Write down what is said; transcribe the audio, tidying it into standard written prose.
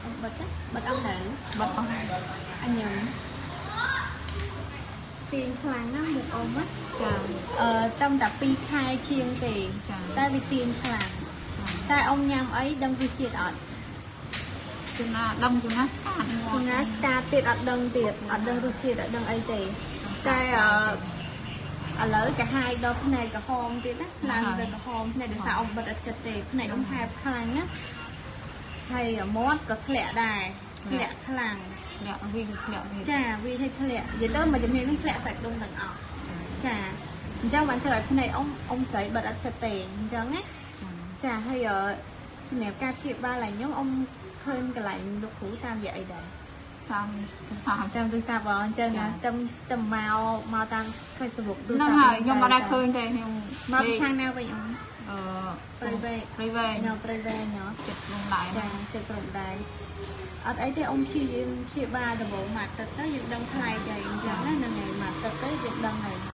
អ៊ំបិទណាបិទអស់ហើយ បិទអស់ហើយ អញញឹមទាញខ្លាំងណាស់មុខអ៊ំណា ចា អឺតំតែ2ខែជាងទេ ចា តែវាទាញខ្លាំងតែអ៊ំញ៉ាំអីដឹងរសជាតិអត់ ចំណាដឹងចំណាស្កាតមាត់ ចំណាស្កាតទៀតអត់ដឹងទៀតអត់ដឹងរសជាតិអត់ដឹងអីទេតែអឺឥឡូវកាហាយដល់ភ្នែកក្រហមទៀតណាឡើងទៅក្រហមភ្នែកដោយសារអ៊ំបិទអត់ចិត្តទេភ្នែកអ៊ំហែបខ្លាំងណាហើយមាត់ក៏ធ្លាក់ដែរធ្លាក់ខ្លាំង ធ្លាក់វិញធ្លាក់វិញ ចាវាឲ្យធ្លាក់និយាយទៅមួយជំនាញនឹងធ្លាក់សាច់ដុំទាំងអស់ចាអញ្ចឹងបានធ្វើឲ្យភ្នែកអ៊ំអ៊ំស្រីបិទអត់ចិត្តទេអញ្ចឹងណាចាហើយសម្រាប់ការព្យាបាលឡើងខ្ញុំអ៊ំឃើញកន្លែងលោកគ្រូតាមរយៈអីដែរ តាមទូរស័ព្ទ តាមទូរស័ព្ទបងអញ្ចឹងណាតាមតាមមកមកតាម Facebook ទូរស័ ហ្នឹង ព្ទ ហើយខ្ញុំអត់ដែរឃើញទេខ្ញុំ មកខាងណាវិញអ៊ំ អឺ ព្រៃវែង ព្រៃវែង ញ៉ព្រៃវែងញ ចិត្តព្រំដែន ចាចិត្តព្រំដែនអត់អីទេអ៊ំព្យាយាមព្យាបាលដំបូងមួយអាទិត្យទៅយើងដឹងថ្លៃទៅអញ្ចឹងណាហ្នឹងហើយមួយអាទិត្យទៅយើងដឹងហើយ។